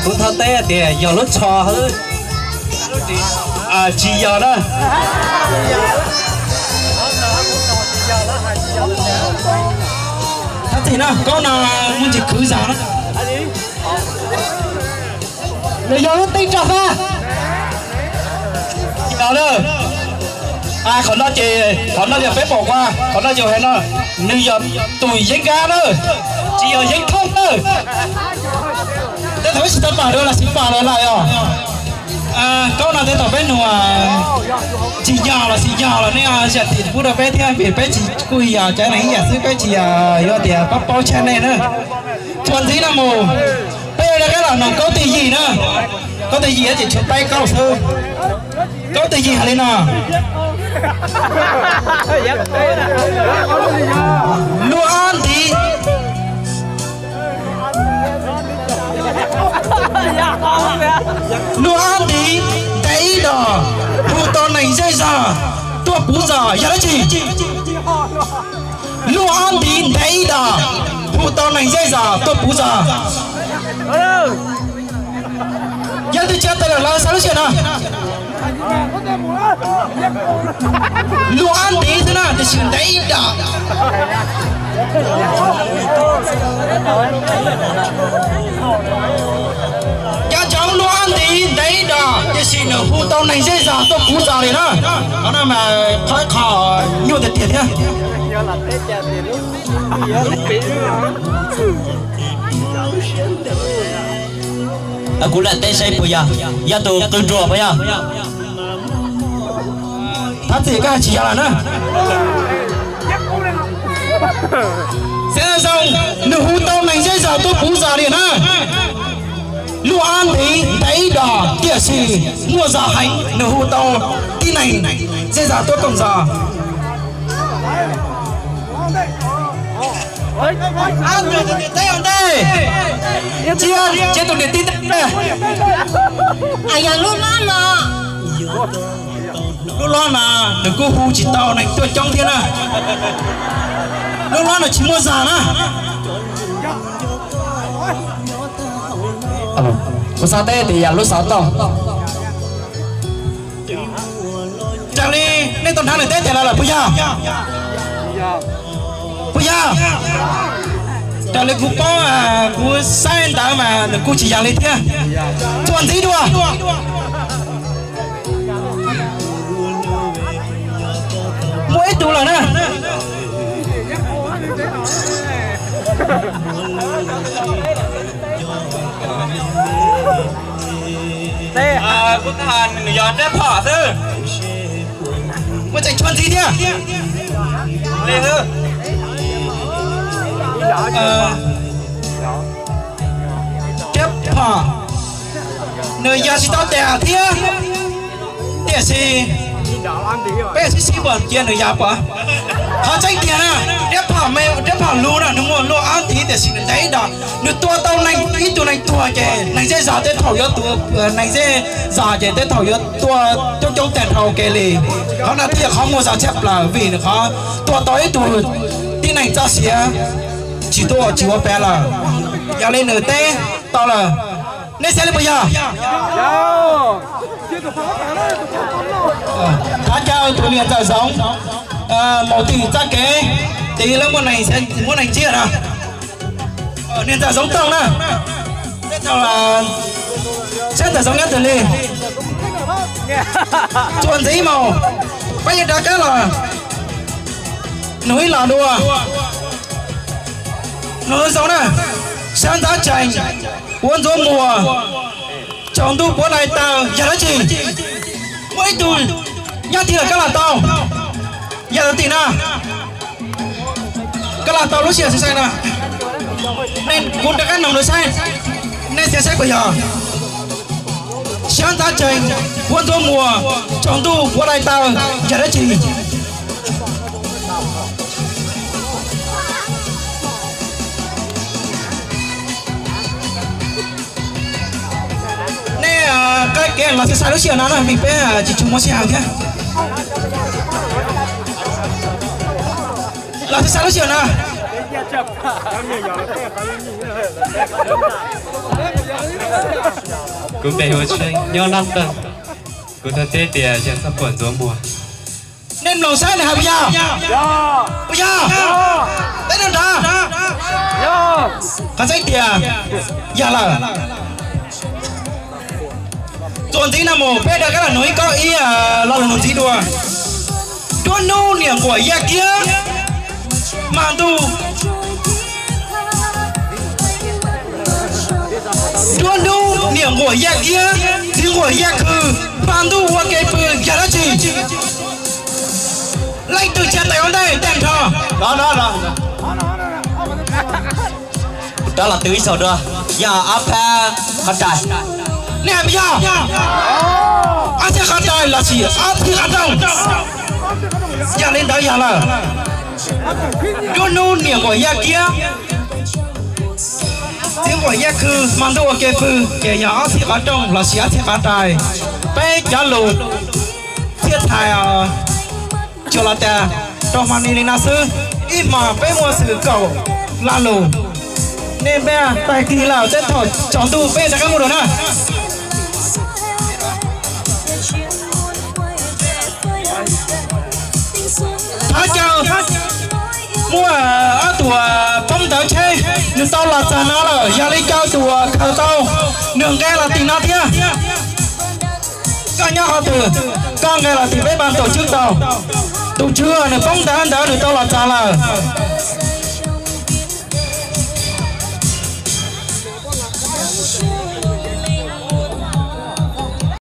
Kuv thov teb tias yog lub tsho xwb, tsis yog na. Thov txim na, Kaub no muaj ntsis khwv zog na. Nws yog lub teeb roj fab. Yog na. Qhov no ces, qhov no yog peb pom qua, qhov no yog hais no, nws yog tus yeeb nkab na, tsis yog yeeb thooj na. Tej thaum peb tsis tau pom dua los sis pom lawm los yog. Kaub no tej thaum peb nug tsis yog los sis yog los nej zam txim pub rau peb thiab vim peb tsis kuj yog cov neeg ib yam xwb, peb tsis yog yuav tias paub paub tshaj nej na. Txuas ntxiv no mus, peb yuav rov qab los nug Kaub twj yim na. Kaub twj yim ces tshuav peb Kaub xwb. Kaub twj yim hais li no: Luag ob ntiv, luag ob ntiv ntev ib dos, hu tau neeg zej zog tuaj puv zos yog dab tsi? Luag ob ntiv ntev ib dos, hu tau neeg zej zog tuaj puv zos. Yog leej twg tsis tau lawm los xav lub sij hawm no. Luag ob ntiv xwb na tiam sis ntev ib dos. Cov ntsoov luag ob ntiv ntev ib dos tiam sis nws hu tau neeg zej zog tuaj puv zos li na. Qhov no mas qhov, qhov nyuaj tiag tiag thiab. Kuv lam teb saib puas yog, yog tus qw ruam puas yog? Thov txim, koj hais tsis yog lawm na. Xeev Laus Zoo, nws hu tau neeg zej zog tuaj puv zos li na. Luag ob ntiv ntev ib dos tiam sis muaj zog heev, nws hu tau tib neeg zej zog tuaj koom zos. Tus niam tij teb ua ntej, cia tus niam tij teb. Yog lub lob no. Lub lob no nws kuj hu tsis tau neeg tuaj coob thiab na. Lub lob no tsis muaj zog na. Kuv xav teb tias yog lub xov tooj. Raws li nej tau hnov nws teb tias los lawm puas yog? Puas yog? Raws li kuv paub, kuv saib ntawd mas nws kuj tsis yog li thiab. Txuas ntxiv dua. Muaj ib tug lawm na. Kuv hais nws yog Rab Phom xwb. Muaj tseem tshuav ntxiv thiab. Rab Phom, nws yog tsis tau tas thiab, tiam sis peb sib sib npuab cia nws yog pom. Qhov tseeb tiag na, Rab Phom, Rab Phom lus na nws muaj luaj ob ntiv tiam sis nws ntev ib dos, nws tua tau neeg, ib tug neeg tuag ces neeg zej zog tej thaum yuav tua, neeg zej zog ces tej thaum yuav tua coob coob tag nrho ua ke li. Qhov no thiaj yog qhov muaj zog tshaj plaws vim nws qhov tua tau ib tug tib neeg txoj sia tsis tuaj tsis ua pa lawm. Yog li nws teb tau lawm. Nej xav li puas yog? Thov caw tus niam ntxawm Zoov mus tim txoj kev, tim lawv muaj neeg, muaj neeg ntsiab na. Niam ntxawm Zoov Tooj na, saib ntxawm Zoov nyob twg li. Txuas ntxiv mus, peb yuav rov qab los nug ib los dua. Nug zoo na, Xyov Ntxov Tsees, Huab Ntxuav Muas, Tsaus Ntuj Puav Dais Taw yog dab tsi? Muaj ib tug nyob twg lawm koj los tau, yog tim no. Koj los tau lub sij hawm sai sai no, kuv rov qab nug lawv saib, nej xav saib puas yog? Xyov Ntxov Tsees, Huab Ntxuav Muas, Tsaus Ntuj Puav Dais Taw yog dab tsi? Nej qab kev los xav sai lub sij hawm no na vim peb tsis tshua muaj sij hawm thiab. Los xav sai lub sij hawm no. Kuv npe hu ua Tsheej, nyob Nab Teej. Kuv thov teb tias yog txoj puas ntxuav muag. Nej mloog saib nws hais puas yog? Puas yog? Teb nrov nrov. Qhov tseeb tias yog lawm. Txuas ntxiv no mus peb rov qab los nug ib kob ib lo lus nug ntxiv dua. Nruab hnub niam nquam yaj kiab, hmo ntuj. Nruab hnub niam nquam yaj kiab, txiv nquam yaj khw, hmo ntuj ua ke pw yog dab tsi? Leej twg tsa tes ua ntej tag nrho. Rov los twv ib zaug dua, yog ob phab qhov rais. Nej hais puas yog? Ob txhiab qhov rais lossis ob txhiab qhov rooj? Yog li ntawd yog lawm. Nruab hnub niam nquam yaj kiab, txiv nquam yaj khw, hmo ntuj ua ke pw, ces yog ob txhiab qhov rooj lossis ob txhiab qhov rais. Peb cov lus thiaj txhais tsuas los tas rau hmo ni li no xwb. Ib hmos peb muaj xwm kaum lo lus. Nej npaj tag kis lawm tej thaum tsaus ntuj peb rov qab mus dua na. Thov caw muaj ob tug poob ntawv tsheb, nws tau los txog no lawm, yog li caw tus khaws tau, nws nqe los tim no thiab. Koj nyob qhov twg? Koj nqe los tim peb ban tus tswv tau. Tus tswv nws poob ntawv ntawd nws tau los txog lawm.